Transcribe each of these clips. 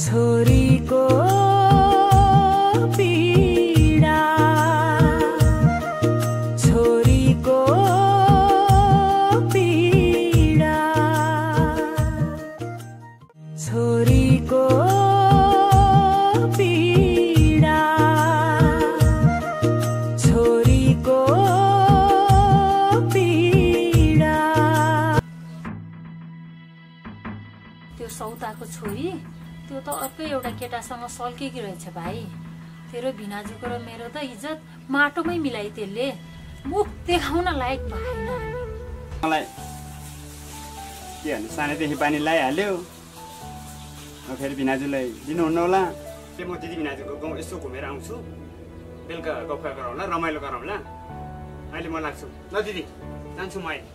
छोरीको पीडा छोरीको पीडा छोरीको पीडा छोरीको पीडा। त्यो सौताको छोरी त्यो त अर्कै एउटा केटासँग सल्केकी रहेछ भाइ। तेरो भिनाजुको र मेरो त इज्जत माटोमै मिलाइ त्यसले मुख देखाउन लायक भएन। मलाई के भन्नु सानैदेखि पानी लगाइहाल्यो। फेरि भिनाजुलाई दिनुहुन्न होला। म दिदी भिनाजुको गाउँ यसो घुमेर आउँछु, बेलुका गफ गरौँला, रमाइलो गरौँला। अहिले म लाग्छु ल दिदी, जान्छु म अहिले।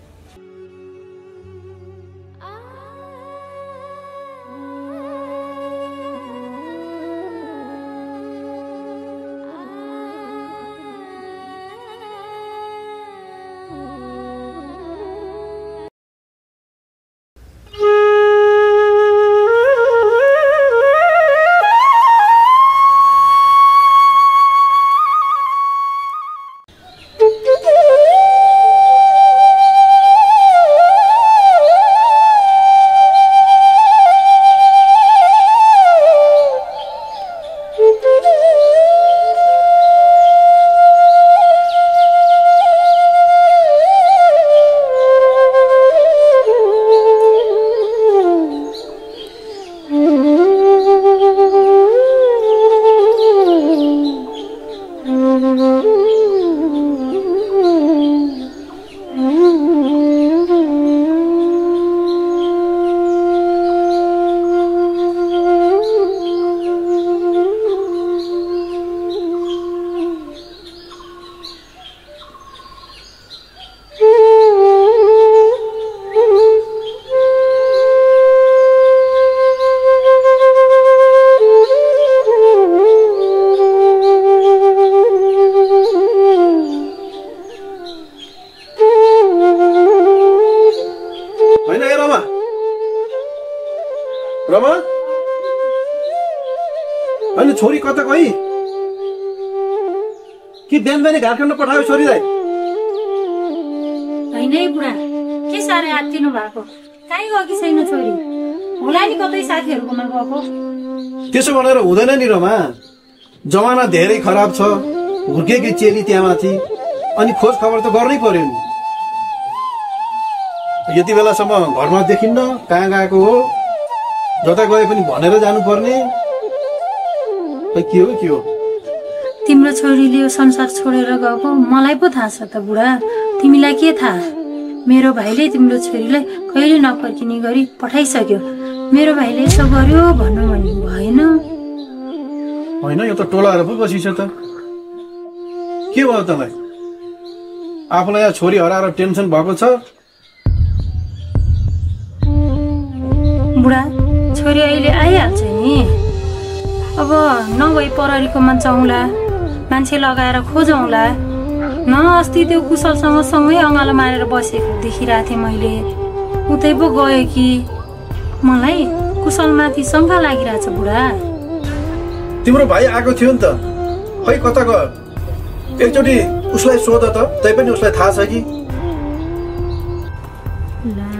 रमा अनि छोरी कता गई कि बिहान बिहानै घर खान पठायो छोरीलाई? होइन है बुढा, के साह्रै आत्तिनु भएको? कहीँ गएकी छैन छोरी, होला नि कतै साथीहरूकोमा गएको। त्यसो भनेर हुँदैन नि रमा, जमाना धेरै खराब छ, हुर्केकी चेली त्यहाँ माथि, अनि खोज खबर त गर्नै पर्यो नि। यति बेलासम्म घरमा देखिन्न, कहाँ गएको हो, जता गए पनि भनेर जानुपर्ने। के हो तिम्रो छोरीले यो संसार छोडेर गएको मलाई पो थाहा छ त बुढा, तिमीलाई के थाहा? मेरो भाइले तिम्रो छोरीलाई कहिले नफर्किने गरी पठाइसक्यो। मेरो भाइले यसो गर्यो भन्नु भने भएन। होइन, यो त टोलाएर पो बसिछ त। के भयो तँलाई? आफूलाई यहाँ छोरी हराएर टेन्सन भएको छ? बुढा, छोरी अहिले आइहाल्छ नि। अब नभई पररीकोमा जाउँला, मान्छे लगाएर खोजौँला। न अस्ति त्यो कुशलसँग सँगै अँगालो मारेर बसेको देखिरहेको थिएँ मैले। उतै पो गयो कि। मलाई कुशलमाथि शङ्का लागिरहेछ बुढा। तिम्रो भाइ आएको थियो नि त, खै कता गयो? एकचोटि उसलाई सोध त, तै पनि उसलाई थाहा छ कि? ला,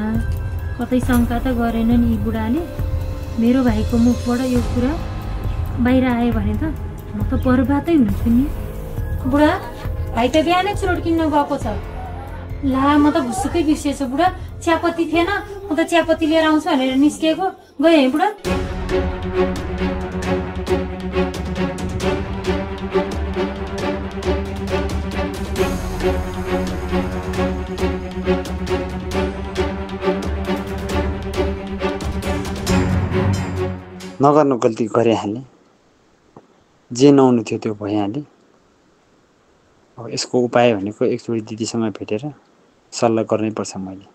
कतै शङ्का त गरेन नि बुढाले। मेरो भाइको मुखबाट यो कुरा बाहिर आयो भने त म त बर्बादै हुन्छु नि। बुढा, भाइ त बिहानै चुरोट किन्न गएको छ। ला, म त भुसुकै बिर्सेछु बुढा, चियापत्ती थिएन, म त चियापत्ती लिएर आउँछु भनेर निस्किएको। गएँ है बुढा? नगर्नु गल्ती गरिहालेँ, जे नहुनु थियो त्यो भइहालेँ। अब यसको उपाय भनेको एकचोटि दिदीसँग भेटेर सल्लाह गर्नै पर्छ मैले।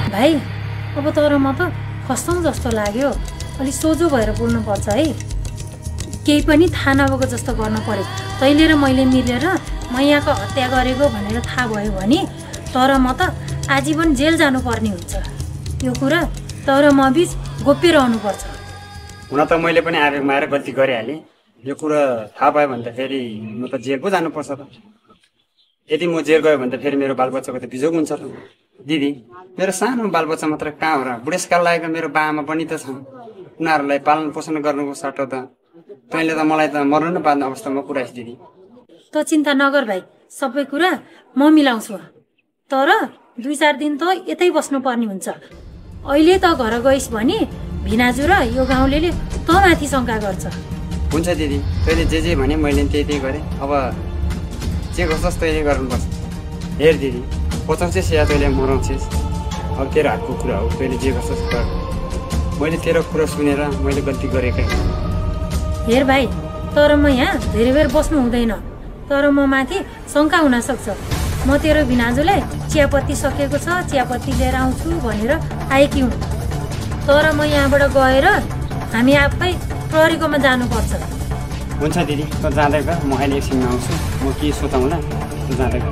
भाइ, अब तर म त फस्टौँ जस्तो लाग्यो। अलिक सोझो भएर बोल्नुपर्छ है। केही पनि थाहा नभएको जस्तो गर्न पर्यो। तैँले र मैले मिलेर मैयाको हत्या गरेको भनेर थाहा भयो भने तर म त आजीवन जेल जानुपर्ने हुन्छ यो कुरा तर म बीच गोप्य रहनुपर्छ। हुन त मैले पनि आवेगमा आएर गल्ती गरिहालेँ। यो कुरा थाहा भयो भने त फेरि म त जेल पो जानुपर्छ त। यदि म जेल गयो भने त फेरि मेरो बालबच्चाको त बिजोग हुन्छ त। दिदी मेरो सानो बालबच्चा मात्र कहाँ हो र? बुढेसकाल लागेको मेरो बाआमा पनि त छन्। उनीहरूलाई पालन पोषण गर्नुको सट्टा त तैँले त मलाई त मर्नु न बाँध्ने अवस्थामा पुऱ्याइस् दिदी। त चिन्ता नगर भाइ, सबै कुरा म मिलाउँछु। तर 2-4 दिन त यतै बस्नुपर्ने हुन्छ। अहिले त घर गइस् भने भिनाजु र यो गाउँले त माथि शङ्का गर्छ। हुन्छ दिदी, तैँले जे भने मैले त्यही गरेँ। अब जे गर्छस् तैँले गर्नुपर्छ। हेर दिदी, बचाउँछस् या तैँले मराउँछस्, अब तेरो हातको कुरा हो। तैँले जे गर्छस् गर। मैले तेरो कुरा सुनेर मैले गल्ती गरेकै। हेर भाइ, तर म यहाँ धेरै बेर बस्नु हुँदैन। तर म माथि शङ्का हुन सक्छ। म तेरो भिनाजुलाई चियापत्ती सकेको छ, चियापत्ती लिएर आउँछु भनेर आएकी हुँ। तर म यहाँबाट गएर हामी आफै प्रहरीकोमा जानुपर्छ। हुन्छ दिदी, त जाँदै गर। म अहिले एकछिनमा आउँछु। म के सोताउँला, त जाँदै गर।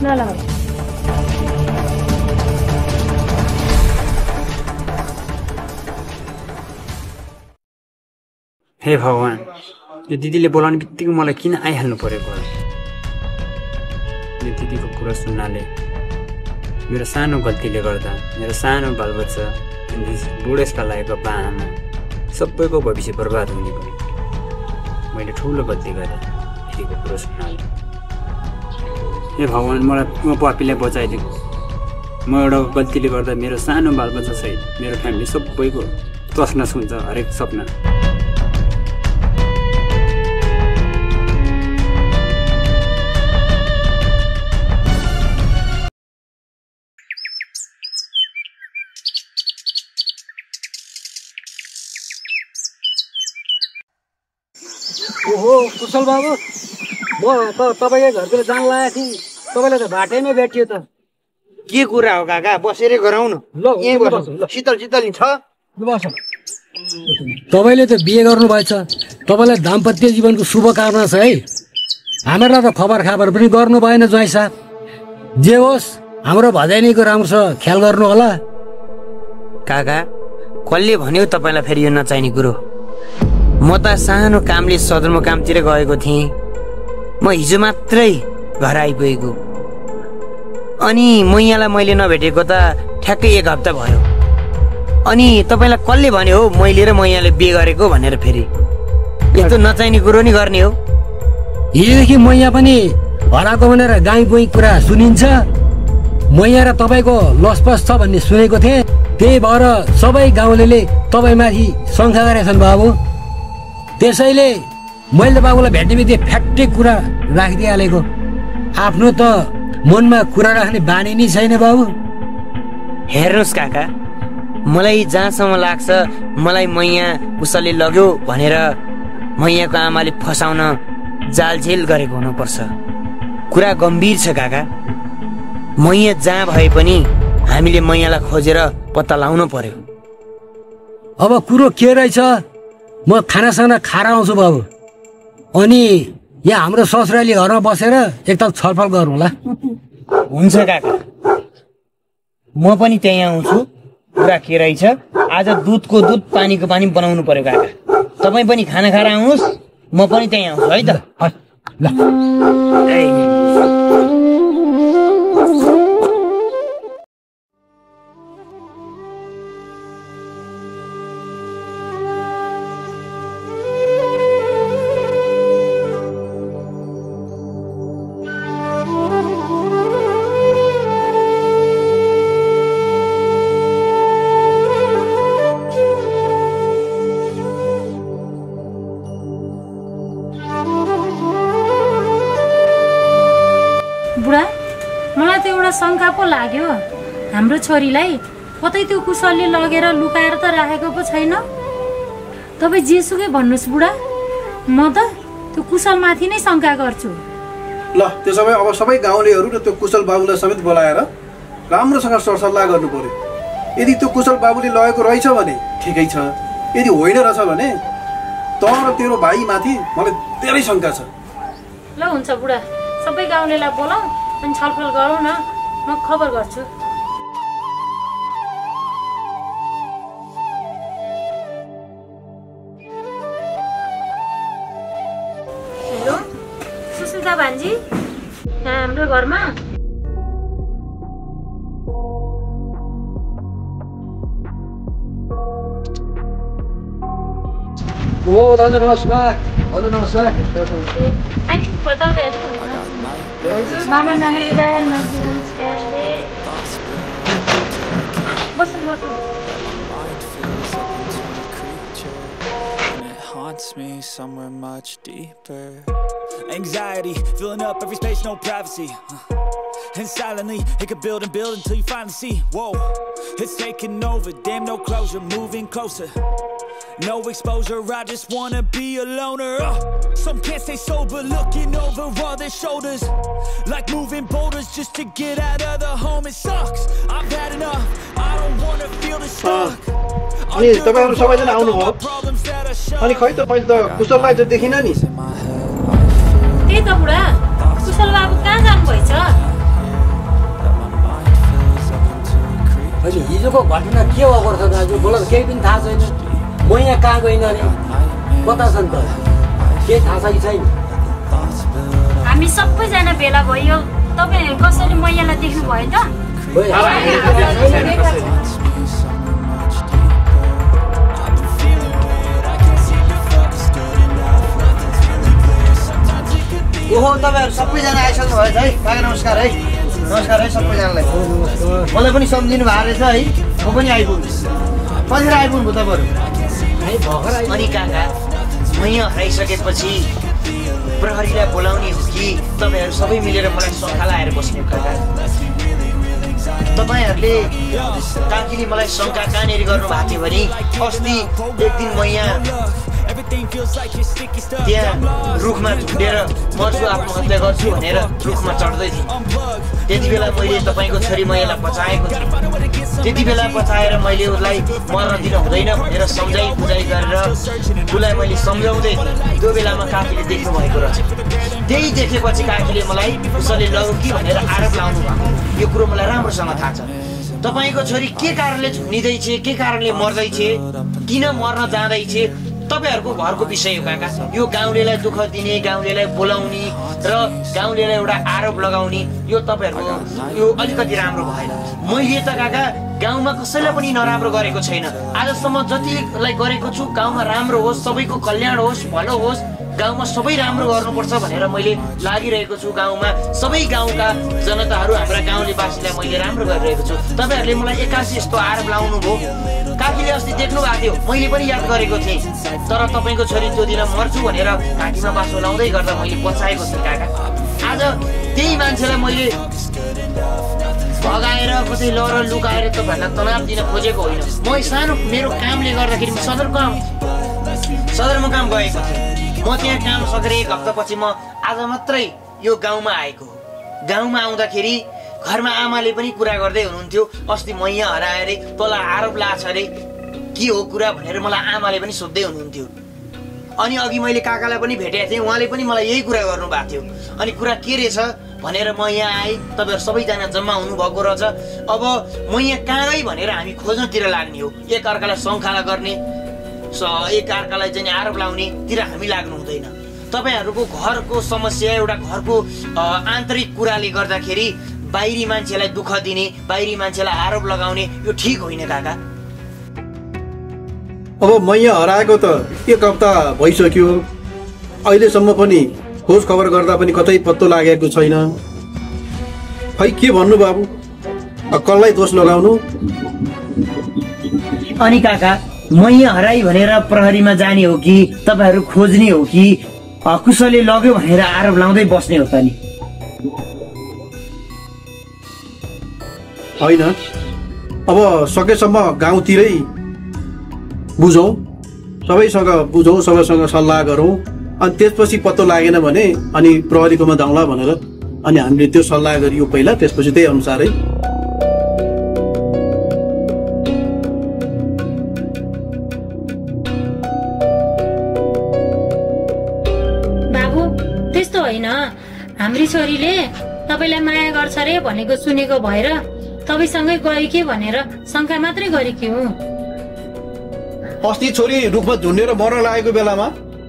ल ल भाइ। हे भगवान्, यो दिदीले बोलाउने बित्तिकै मलाई किन आइहाल्नु परेको? यो दिदीको कुरा सुन्नाले मेरो सानो गल्तीले गर्दा मेरो सानो बालबच्चा, बुढेसकाल लागेको बाआमा सबैको भविष्य बर्बाद हुने भयो। मैले ठुलो गल्ती गरेँ दिदीको कुरा सुन्नाले। हे भगवान्, मलाई म पापीलाई बचाइदिनु। म एउटा गल्तीले गर्दा मेरो सानो बालबच्चा सहित मेरो फ्यामिली सबैको तसनस हुन्छ, हरेक सपना। ओहो कुशल बाबु, म त तपाईँकै घरतिर जान लागेको थिएँ। तपाईँलाई त बाटैमा भेटियो त। के कुरा हो काका? बसेरै गरौँ न। ल यहीँ बसौँ। शीतल शीतल छ। तपाईँले त बिहे गर्नुभएछ, तपाईँलाई दाम्पत्य जीवनको शुभकामना छ है। हामीलाई त खबर पनि गर्नु भएन ज्वाइँ साहब। जे होस्, हाम्रो भजाइनीको राम्रो ख्याल गर्नु होला। काका, कसले भन्यो तपाईँलाई फेरि यो नचाहिने कुरो? म त सानो कामले सदरमुकामतिर गएको थिएँ। म हिजो मात्रै घर आइपुगेको। अनि मैयालाई मैले नभेटेको त ठ्याक्कै 1 हप्ता भयो। अनि तपाईँलाई कसले भन्यो हो मैले र मैयाले बिहे गरेको भनेर? फेरि यस्तो नचाहिने कुरो नि गर्ने हो? हिजोदेखि मैया पनि हराएको भनेर गाई गोई कुरा सुनिन्छ। मैया र तपाईँको लसपस छ भन्ने सुनेको थिएँ। त्यही भएर सबै गाउँले तपाईँमाथि शङ्का गरेछन् बाबु। त्यसैले मैले बाबुलाई भेट्ने बित्तिकै फ्याक्टै कुरा राखिदिइहालेको। आफ्नो त मनमा कुरा राख्ने बानी नै छैन बाबु। हेर्नुहोस् काका, मलाई जहाँसम्म लाग्छ मलाई मैया उसले लग्यो भनेर मैयाको आमाले फसाउन जालझेल गरेको हुनुपर्छ। कुरा गम्भीर छ काका। मैया जहाँ भए पनि हामीले मैयालाई खोजेर पत्ता लाउनु पर्यो। अब कुरो के रहेछ, म खानासाना खाएर आउँछु बाबु। अनि यहाँ हाम्रो ससुराली घरमा बसेर एकताल छलफल गरौँला। हुन्छ काका, म पनि त्यहीँ आउँछु। कुरा के रहेछ, आज दुधको दुध पानीको पानी बनाउनु पर्यो काका। तपाईँ पनि खाना खाएर आउनुहोस्, म पनि त्यहीँ आउँछु है त। बुढा, मलाई त एउटा शङ्का पो लाग्यो। हाम्रो छोरीलाई कतै त्यो कुशलले लगेर लुकाएर त राखेको पो छैन। तपाईँ जेसुकै भन्नुहोस् बुढा, म त त्यो कुशलमाथि नै शङ्का गर्छु। ल त्यसो भए अब सबै गाउँलेहरू र त्यो कुशल बाबुलाई समेत बोलाएर राम्रोसँग सरसल्लाह गर्नु पर्यो। यदि त्यो कुशल बाबुले लगेको रहेछ भने ठिकै छ, यदि होइन रहेछ भने तर तेरो भाइ माथि मलाई धेरै शङ्का छ। ल हुन्छ बुढा, सबै गाउँलेलाई बोलाऊ अनि छलफल गरौँ न। म खबर गर्छु। हेलो सुशीलता भान्जी, यहाँ हाम्रो घरमा दाजु नमस्कार। हजुर नमस्कार। मामा नमस्कार। बस्नु haunts me somewhere much deeper. Anxiety filling up every space, no privacy. And silently it could build and build until you finally see. Whoa, it's taking over. Damn, no closure, moving closer. No exposure, I just wanna be a loner. Some can't stay sober, looking over all their shoulders, like moving boulders just to get out of the home. It sucks, I've had enough, I don't wanna feel the stuck. अनि तपाईहरु सबैजना आउनुभयो अनि खै त मैले त कुशललाई त देखिन नि। त्यही त बुढा, कुशल बाबु कहाँ जानु भएछ? अहिले हिजोको घटना के भएको छ दाजु? मलाई केही पनि थाहा छैन। म यहाँ कहाँ गइन अरे? कता छन् त? केही थाहा छ कि छैन? हामी सबैजना भेला भयो। तपाईँ कसरी मैयालाई देख्नु भयो त? ओहो, तपाईँहरू सबैजना आइसक्नु भएछ है। काका नमस्कार है। नमस्कार है सबैजनालाई। मलाई पनि सम्झिनु भएको रहेछ है। म पनि आइपुग्नु। कतिखेर आइपुग्नु तपाईँहरू? अनि काका, म यहाँ हराइसकेपछि प्रहरीलाई बोलाउने हो कि तपाईँहरू सबै मिलेर मलाई शङ्का लाएर बस्ने? काका, तपाईँहरूले काकीले मलाई शङ्का कहाँनिर गर्नुभएको थियो भने अस्ति एक दिन म यहाँ त्यहाँ रुखमा झुन्डेर मर्छु आत्महत्या गर्छु भनेर रुखमा चढ्दै थिएँ। त्यति बेला मैले तपाईँको छोरी मैयालाई बचाएको थिएँ। त्यति बेला बचाएर मैले उसलाई मर्न दिनु हुँदैन भनेर सम्झाइ बुझाइ गरेर उसलाई मैले सम्झाउँदै थिएँ। त्यो बेलामा काकीले देख्नु भएको रहेछ। त्यही देखेपछि काकीले मलाई उसले लग्यो कि भनेर आरोप लाउनु भएको। यो कुरो मलाई राम्रोसँग थाहा छ। तपाईँको छोरी के कारणले झुन्डिँदैछ, के कारणले मर्दैछ, किन मर्न जाँदैछ, तपाईहरुको घरको विषय हो काका। यो गाउँलेलाई दुःख दिने, गाउँलेलाई बोलाउने र गाउँलेलाई एउटा आरोप लगाउने यो तपाईहरुको यो अलिकति राम्रो भएन। मैले त काका गाउँमा कसैलाई पनि नराम्रो गरेको छैन। आजसम्म जतिलाई गरेको छु गाउँमा राम्रो होस्, सबैको कल्याण होस्, भलो होस्, गाउँमा सबै राम्रो गर्नुपर्छ भनेर मैले लागिरहेको छु। गाउँमा सबै गाउँका जनताहरू, हाम्रा गाउँलेवासीलाई मैले राम्रो गरिरहेको छु। तपाईहरुले मलाई एकासी यस्तो आरोप लाउनु भयो। काकीले अस्ति देख्नु भएको थियो, मैले पनि याद गरेको थिएँ। तर तपाईको छोरी त्यो दिन मर्छु भनेर घाँटीमा बाँसो लाउँदै गर्दा मैले बचाएको थिएँ काका। आज त्यही मान्छेलाई मैले भगाएर कतै लर लुकाएर तपाईहरुलाई तनाव दिन खोजेको होइन। म सानो मेरो कामले गर्दाखेरि सदरमुकाम गएको थिएँ। म त्यहाँ काम सकेर एक हप्तापछि म आज मात्रै यो गाउँमा आएको हो। गाउँमा आउँदाखेरि घरमा आमाले पनि कुरा गर्दै हुनुहुन्थ्यो, अस्ति म यहाँ हराएर तँलाई आरोप लाग्छ अरे, के हो कुरा भनेर मलाई आमाले पनि सोध्दै हुनुहुन्थ्यो। अनि अघि मैले काकालाई पनि भेटेको थिएँ, उहाँले पनि मलाई यही कुरा गर्नुभएको थियो। अनि कुरा के रहेछ भनेर म यहाँ आएँ। तपाईँहरू सबैजना जम्मा हुनुभएको रहेछ। अब म यहाँ कहाँ भनेर हामी खोज्नतिर लाग्ने हो। एक अर्कालाई शङ्का गर्ने, एक अर्कालाई चाहिँ आरोप लाउनेतिर हामी लाग्नु हुँदैन। तपाईँहरूको घरको समस्या, एउटा घरको आन्तरिक कुराले गर्दाखेरि बाहिरी मान्छेलाई दुःख दिने, बाहिरी मान्छेलाई आरोप लगाउने यो ठिक होइन काका। अब म यहाँ हराएको त एक हप्ता भइसक्यो। अहिलेसम्म पनि खोज खबर गर्दा पनि कतै पत्तो लागेको छैन। खै के भन्नु बाबु, कसलाई दोष लगाउनु? अनि काका, म यहाँ हराई भनेर प्रहरीमा जाने हो कि तपाईँहरू खोज्ने हो कि कुशलले लग्यो भनेर आरोप लाउँदै बस्ने हो त नि? होइन, अब सकेसम्म गाउँतिरै बुझौँ, सबैसँग सल्लाह गरौँ। अनि त्यसपछि पत्तो लागेन भने अनि प्रहरीकोमा जाउँला भनेर अनि हामीले त्यो सल्लाह गरियो पहिला, त्यसपछि त्यही अनुसारै। बाबु त्यस्तो होइन, हाम्री छोरीले तपाईँलाई माया गर्छ रे भनेको सुनेको भएर तपाईँसँगै गयो कि भनेर शङ्का मात्रै गरेकी हुँ। अस्ति छोरी रुखमा झुन्डेर मर्न लागेको बेलामा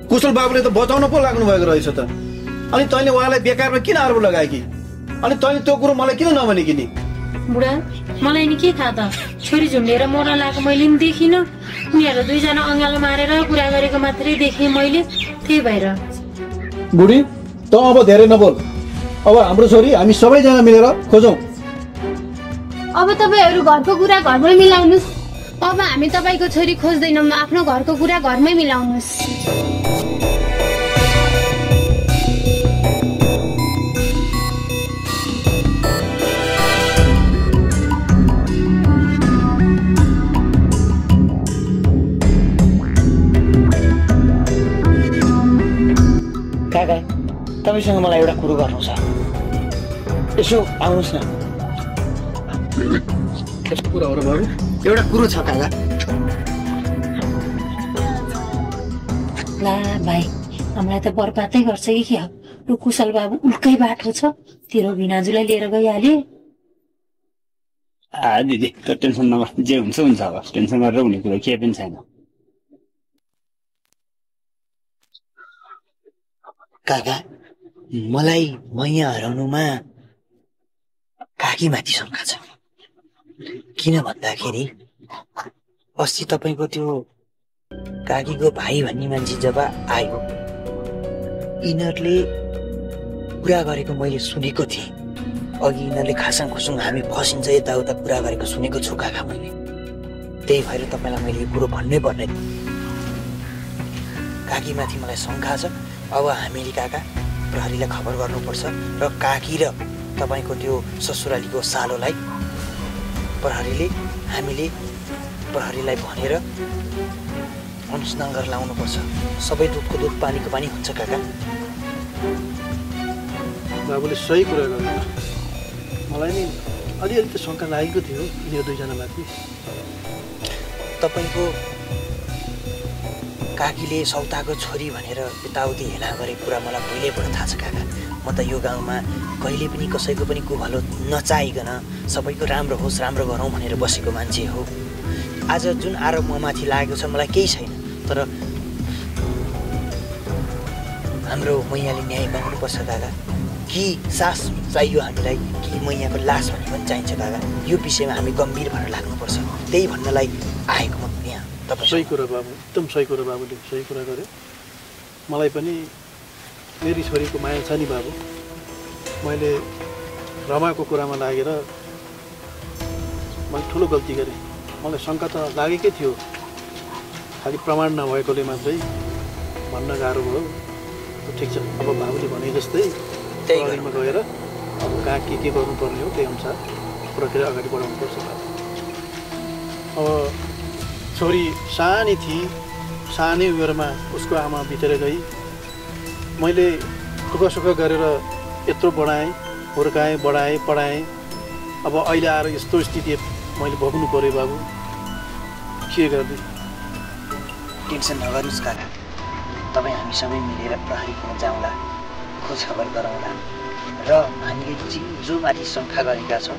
कुशल बाबुले त बचाउन पो लाग्नु भएको रहेछ त। अनि तैँले उहाँलाई बेकारमा किन आरोप लगाए कि? अनि तैँले त्यो कुरो मलाई किन नभनेकी नि? बुढा मलाई नि के थाहा त, छोरी झुन्डेर मर्न लागेको मैले पनि देखिनँ। उनीहरू दुईजना अँगालो मारेर कुरा गरेको मात्रै देखेँ मैले, त्यही भएर। बुढी त अब धेरै नबोल। अब हाम्रो छोरी हामी सबैजना मिलेर खोजौँ। अब तपाईँहरू घरको कुरा घरमै मिलाउनुहोस्। अब हामी तपाईँको छोरी खोज्दैनौँ, आफ्नो घरको कुरा घरमै मिलाउनुहोस्। काका तपाईँसँग मलाई एउटा कुरो गर्नु छ, यसो आउनुहोस् न। कस्तो कुरा हो र बाबु? एउटा कुरो छ काका। ला भाइ, हामीलाई त बर्बादै गर्छ कि क्या? यो कुशल बाबु उल्कै बाटो छ, तेरो भिनाजुलाई लिएर गइहाले। दिदी त टेन्सन नगर, जे हुन्छ हुन्छ। अब टेन्सन गरेर हुने कुरो केही पनि छैन। काका मलाई मैया हराउनुमा काकीमाथि शङ्का छ। किन भन्दाखेरि अस्ति तपाईँको त्यो काकीको भाइ भन्ने मान्छे जब आयो, यिनीहरूले कुरा गरेको मैले सुनेको थिएँ। अघि यिनीहरूले खासाङ खुसुङ हामी फसिन्छ यताउता कुरा गरेको सुनेको छु काका मैले। त्यही भएर तपाईँलाई मैले यो कुरो भन्नै पर्ने। काकीमाथि मलाई शङ्का छ। अब हामीले काका प्रहरीलाई खबर गर्नुपर्छ र काकी र तपाईँको त्यो ससुरालीको सालोलाई प्रहरीलाई भनेर अनुसन्धान गरेर लाउनुपर्छ। सबै दुधको दुध पानीको पानी हुन्छ काका। बाबुले सही कुरा गर्नु। मलाई नि अलिअलि त शङ्का लागेको थियो यिनीहरू दुईजनामाथि। तपाईँको काकीले सौताको छोरी भनेर यताउति हेला गरेको कुरा मलाई पहिल्यैबाट थाहा छ काका। म त यो गाउँमा कहिले पनि कसैको पनि कुभलो नचाहिकन सबैको राम्रो होस्, राम्रो गरौँ भनेर बसेको मान्छे हो। आज जुन आरोप ममाथि लागेको छ मलाई केही छैन, तर हाम्रो मैयाले न्याय पाउनुपर्छ काका। कि सास चाहियो हामीलाई कि मैयाको लास भन्ने पनि चाहिन्छ काका। यो विषयमा हामी गम्भीर भएर लाग्नुपर्छ। त्यही भन्नलाई आएको म यहाँ। सही कुरा बाबु, एकदम सही कुरा। बाबुले सही कुरा गर्यो। मलाई पनि मेरी छोरीको माया छ नि बाबु। मैले रमाको कुरामा लागेर मैले ठुलो गल्ती गरेँ। मलाई शङ्का त लागेकै थियो, खालि प्रमाण नभएकोले मात्रै भन्न गाह्रो भयो। ठिक छ, अब बाबुले भने जस्तै प्रहरीमा गएर अब कहाँ के गर्नुपर्ने हो त्यही अनुसार प्रक्रिया अगाडि बढाउनुपर्छ। अब छोरी सानै थिए, सानै उमेरमा उसको आमा बितेर गई। मैले दुःख सुख गरेर यत्रो बढाएँ, हुर्काएँ, बढाएँ, पढाएँ। अब अहिले आएर यस्तो स्थिति मैले भोग्नु पऱ्यो बाबु, के गर्ने? टेन्सन नगर्नुहोस् काका। तपाईँ हामी सबै मिलेर प्रहरीमा जाउँला, खोज खबर गराउँला र हामीले जो माथि शङ्का गरेका छौँ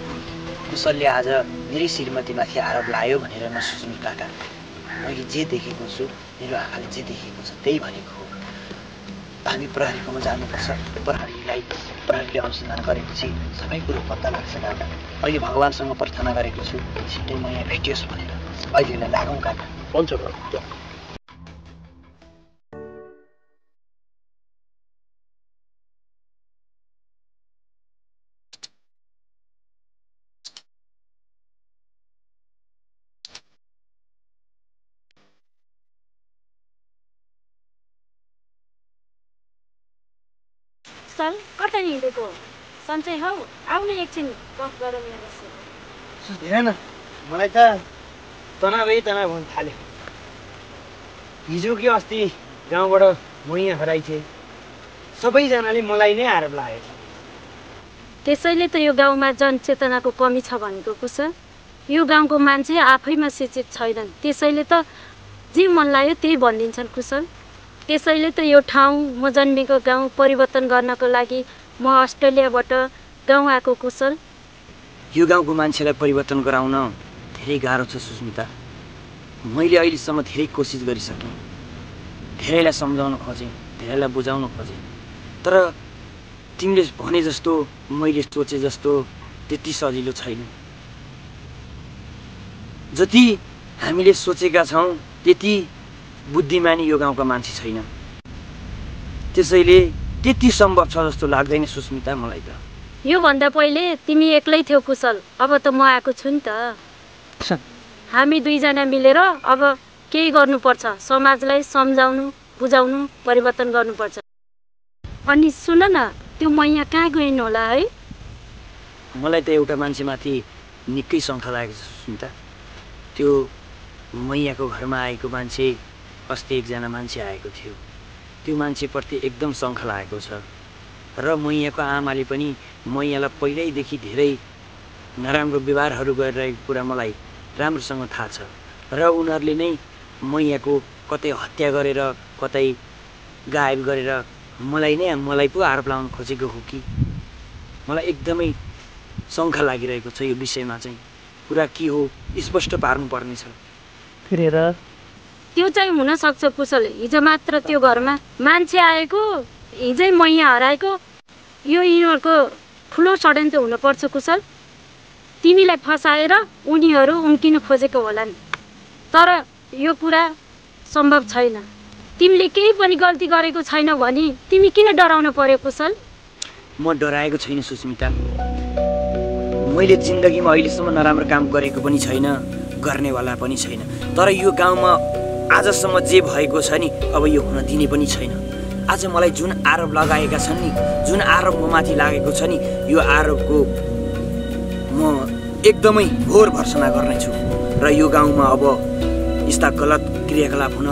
कुशलले आज मेरै श्रीमतीमाथि आरोप लायो भनेर नसोच्नु काका। मैले जे देखेको छु, मेरो आँखाले जे देखेको छ त्यही भनेको हो। हामी प्रहरीकोमा जानुपर्छ। प्रहरीले अनुसन्धान गरेपछि सबै कुरो पत्ता लाग्छ काका। अहिले भगवान्सँग प्रार्थना गरेको छु छिट्टै म यहाँ भेटियोस् भनेर। अहिले लागौँ काका। हुन्छ बाबु। सल कता हिँडेको सन्चै हौ? आउने एकछिन गफ गरौँ मेरो। हेर न, मलाई त तनाव हुन थाल्यो। हिजो कि अस्ति गाउँबाट मैया हराइछे, सबैजनाले मलाई नै आरोप लाग्यो। त्यसैले त यो गाउँमा जनचेतनाको कमी छ भनेको कुशल। यो गाउँको मान्छे आफैमा शिक्षित छैनन्, त्यसैले त जे मन लाग्यो त्यही भनिदिन्छन् कुशल। त्यसैले त यो ठाउँ, म जन्मेको गाउँ परिवर्तन गर्नको लागि म अस्ट्रेलियाबाट गाउँ आएको कुशल। यो गाउँको मान्छेलाई परिवर्तन गराउन धेरै गाह्रो छ सुस्मिता। मैले अहिलेसम्म धेरै कोसिस गरिसकेँ, धेरैलाई सम्झाउन खोजेँ, धेरैलाई बुझाउन खोजेँ, तर तिमीले भने जस्तो मैले सोचे जस्तो त्यति सजिलो छैन। जति हामीले सोचेका छौँ त्यति बुद्धिमानी यो गाउँका मान्छे छैन। त्यसैले त्यति सम्भव छ जस्तो लाग्दैन सुस्मिता मलाई त। योभन्दा पहिले तिमी एक्लै थियौ कुशल, अब त म आएको छु नि त। हामी दुईजना मिलेर अब केही गर्नुपर्छ, समाजलाई सम्झाउनु, बुझाउनु, परिवर्तन गर्नुपर्छ। अनि सुन न, त्यो मैया कहाँ गइन् होला है? मलाई त एउटा मान्छेमाथि निकै शङ्का लागेको छ सुस्मिता। त्यो मैयाको घरमा आएको मान्छे, अस्ति एकजना मान्छे आएको थियो, त्यो मान्छेप्रति एकदम शङ्का लागेको छ। र मैयाको आमाले पनि मैयालाई पहिल्यैदेखि धेरै नराम्रो व्यवहारहरू गरिरहेको कुरा मलाई राम्रोसँग थाहा छ। र उनीहरूले नै मैयाको कतै हत्या गरेर कतै गायब गरेर मलाई पो आरोप लगाउन खोजेको हो कि? मलाई एकदमै शङ्का लागिरहेको छ यो विषयमा चाहिँ। कुरा के हो स्पष्ट पार्नुपर्नेछ। फिरेर त्यो चाहिँ हुन सक्छ कुशल, हिजो मात्र त्यो घरमा मान्छे आएको, हिजै मैया हराएको, यो यिनीहरूको ठुलो षड्यन्त्र हुनुपर्छ कुशल। तिमीलाई फसाएर उनीहरू उम्किन खोजेको होला नि, तर यो कुरा सम्भव छैन। तिमीले केही पनि गल्ती गरेको छैन भने तिमी किन डराउन पर्यो कुशल? म डराएको छैन सुस्मिता। मैले जिन्दगीमा अहिलेसम्म नराम्रो काम गरेको पनि छैन, गर्नेवाला पनि छैन। तर यो गाउँमा आजसम्म जे भएको छ नि, अब यो हुन दिने पनि छैन। आज मलाई जुन आरोप लगाएका छन् नि, जुन आरोप म माथि लागेको छ नि, यो आरोपको म एकदमै घोर भर्सना गर्नेछु। र यो गाउँमा अब यस्ता गलत क्रियाकलाप हुन,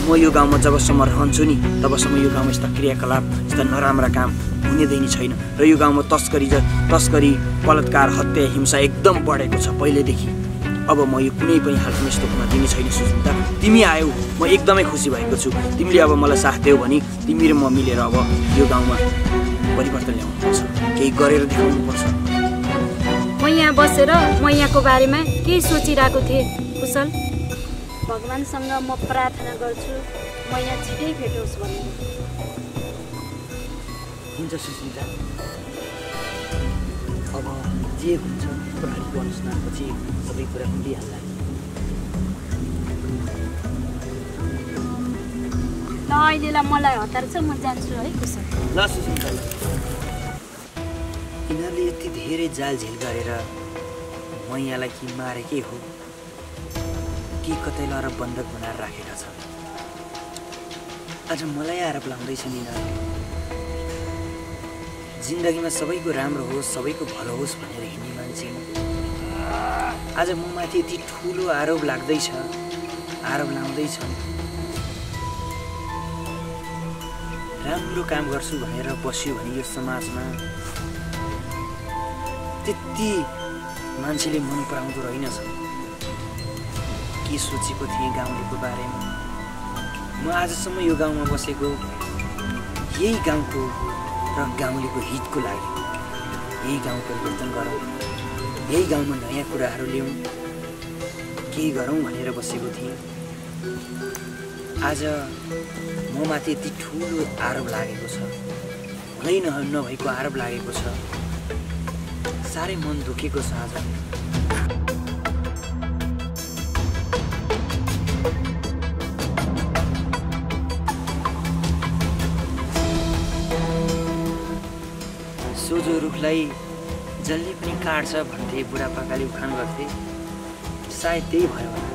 म यो गाउँमा जबसम्म रहन्छु नि तबसम्म यो गाउँमा यस्ता क्रियाकलाप, यस्ता नराम्रा काम हुने दिने छैन। र यो गाउँमा तस्करी, बलात्कार, हत्या, हिंसा एकदम बढेको छ पहिलेदेखि। अब म यो कुनै पनि हालतमा यस्तो हुन दिने छैन सुस्मिता। तिमी आयौ, म एकदमै खुसी भएको छु। तिमीले अब मलाई साथ दियौ भने तिमी र म मिलेर अब यो गाउँमा परिवर्तन ल्याउनुपर्छ, केही गरेर देखाउनुपर्छ। म यहाँ बसेर म यहाँको बारेमा केही सोचिरहेको थिएँ कुशल। भगवानसँग म प्रार्थना गर्छु म यहाँ छिटै भेटोस् भन्ने। हुन्छ सुस्मिता, अब जे हुन्छ प्रहरीको अनुसन्धानपछि सबै कुरा खुलिहाल्ला। ल अहिलेलाई मलाई हतार छ, म जान्छु है कुशल। ल सुस्मिता, यिनीहरूले यति धेरै जालझेल गरेर मैयालाई कि मारेकै हो कि कतै लएर बन्धक बनाएर राखेका छन्। आज मलाई आरोप लाउँदैछन् यिनीहरूले। जिन्दगीमा सबैको राम्रो होस्, सबैको भलो होस् भनेर हिँड्ने मान्छे आज म माथि यति ठुलो आरोप लाग्दैछ, आरोप लाउँदैछन्। राम्रो काम गर्छु भनेर बस्यो भने यो समाजमा त्यति मान्छेले मन पराउँदो रहेनछ। के सोचेको थिएँ गाउँलेको बारेमा? म आजसम्म यो गाउँमा बसेको यही गाउँको र गाउँलेको हितको लागि, यही गाउँ परिवर्तन गरौँ, यही गाउँमा नयाँ कुराहरू ल्याउँ, केही गरौँ भनेर बसेको थिएँ। आज म माथि यति ठुलो आरोप लागेको छ, हुनै नभएको आरोप लागेको छ। साह्रै मन दुखेको छ आज। सोझो रुखलाई जसले पनि काट्छ भन्थे बुढापाकाले उखान गर्थे, सायद त्यही भयो होला।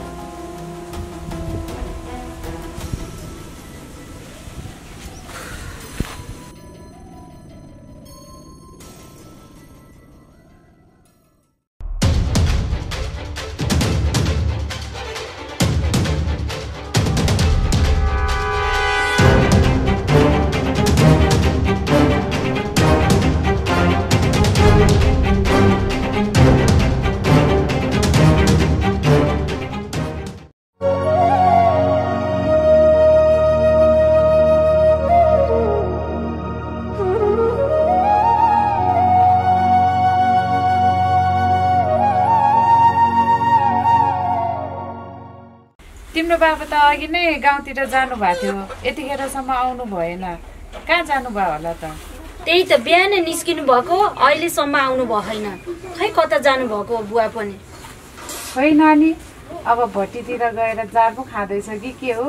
बाबा त अघि नै गाउँतिर जानु भएको थियो, यतिखेरसम्म आउनु भएन। कहाँ जानुभयो होला त? त्यही त बिहानै निस्किनु भएको, अहिलेसम्म आउनु भएन। खै कता जानुभएको बुवा पनि। खै नानी, अब भट्टीतिर गएर जार पो खाँदैछ कि के हो?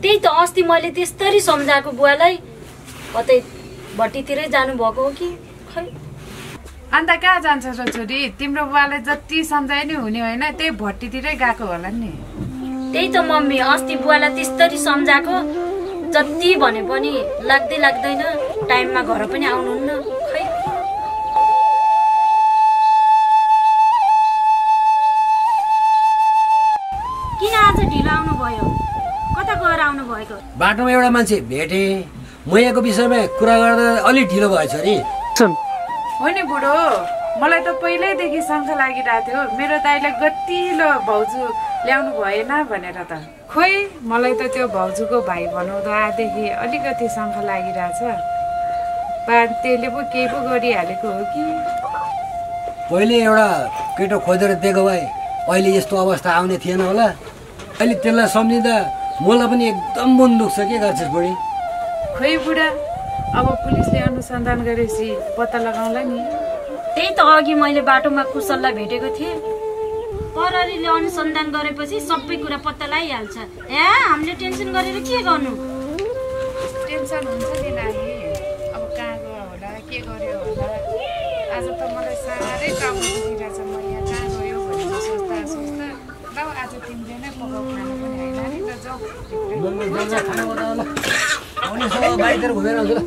त्यही त अस्ति मैले त्यस्तरी सम्झाएको बुवालाई, कतै भट्टीतिरै जानुभएको हो कि खै। अन्त कहाँ जान्छ र छोरी? तिम्रो बुवाले जति सम्झाए नि हुने होइन, त्यही भट्टीतिरै गएको होला नि। त्यही त मम्मी, अस्ति बुवालाई त्यस्तरी सम्झाएको, जति भने पनि लाग्दैन, टाइममा घर पनि आउनुहुन्न खै। किन आज ढिलो आउनु भयो? कता गएर आउनु भएको? बाटोमा एउटा मान्छे भेटे, मैयाको विषयमा कुरा गर्दा अलिक ढिलो भएछ नि। हो नि बुढो, मलाई त पहिल्यैदेखि शङ्का लागिरहेको थियो, मेरो दाइले गतिलो भाउजू ल्याउनु भएन भनेर त। खोइ मलाई त त्यो भाउजूको भाइ बनाउँदा आएदेखि अलिकति शङ्का लागिरहेछ। त्यसले पो केही पो गरिहालेको हो कि? पहिले एउटा केटो खोजेर दिएको भए अहिले यस्तो अवस्था आउने थिएन होला। अहिले त्यसलाई सम्झिँदा मलाई पनि एकदम मन दुख्छ। के गर्छस् बुढी? खोइ बुढा, अब पुलिसले अनुसन्धान गरेपछि पत्ता लगाउँला नि। त्यही त अघि मैले बाटोमा कुशललाई भेटेको थिएँ। प्रहरीले अनुसन्धान गरेपछि सबै कुरा पत्ता लगाइहाल्छ। हामीले टेन्सन गरेर के गर्नु? टेन्सन हुन्छ नि नानी, अब कहाँ गयो होला, के गर्यो होला। आज त मलाई साह्रै काम दुखिरहेछ, म यहाँ कहाँ गयो भनेर सोच्दा ल आज तिमीले नै पकाउ खानु पनि होइन नि त। जाऊ बाहिर घुमेर आउँछु ल।